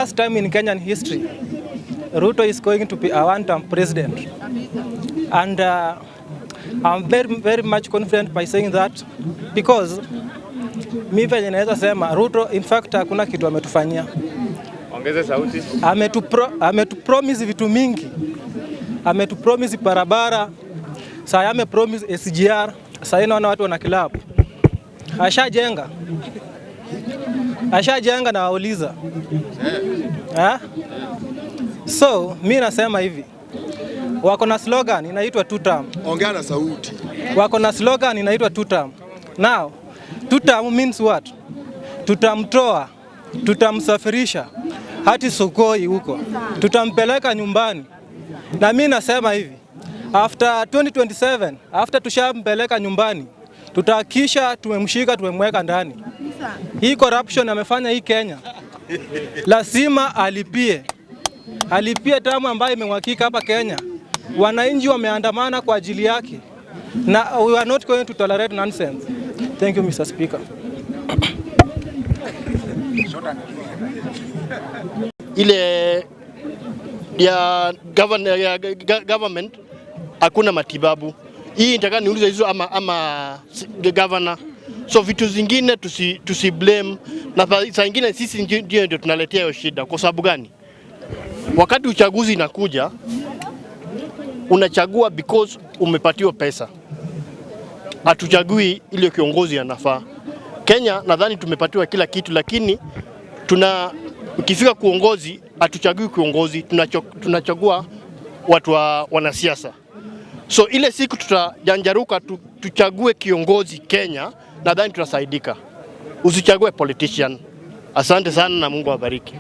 First time in Kenyan history, Ruto is going to be a one-term president. And I'm very, very much confident by saying that because mi venye naweza sema, Ruto in fact hakuna kitu ametufanyia. Ongeza sauti. Ametupromise vitu mingi, ametupromise barabara, saa amepromise SGR, saa naona watu wana club. Ashajenga, ashajenga na wauliza, eh? So mi nasema hivi, wako na slogan inaitwa two term. Ongea na sauti. Wako na slogan inaitwa two term. Now, two term means what? Tutamtoa, tutamsafirisha hadi Sugoi huko, tutampeleka nyumbani. Na mi nasema hivi, after 2027, after tushampeleka nyumbani, tutahakikisha tumemshika, tumemweka ndani. Hii corruption amefanya hii Kenya, lazima alipie, alipie damu ambayo imemwagika hapa Kenya. Wananchi wameandamana kwa ajili yake, na we are not going to tolerate nonsense. Thank you, Mr. Speaker. Ile ya ya government hakuna matibabu. Hii nitaka niulize hizo ama the governor. So vitu zingine tusi blame na saa ingine sisi ndio tunaletea hiyo shida. Kwa sababu gani? Wakati uchaguzi inakuja, unachagua because umepatiwa pesa, hatuchagui ile kiongozi anafaa. Kenya nadhani tumepatiwa kila kitu, lakini tuna ukifika kuongozi hatuchagui kiongozi, tunachagua watu wa wanasiasa. So ile siku tutajanjaruka tuchague kiongozi Kenya, nadhani tutasaidika. Usichague politician. Asante sana na Mungu awabariki.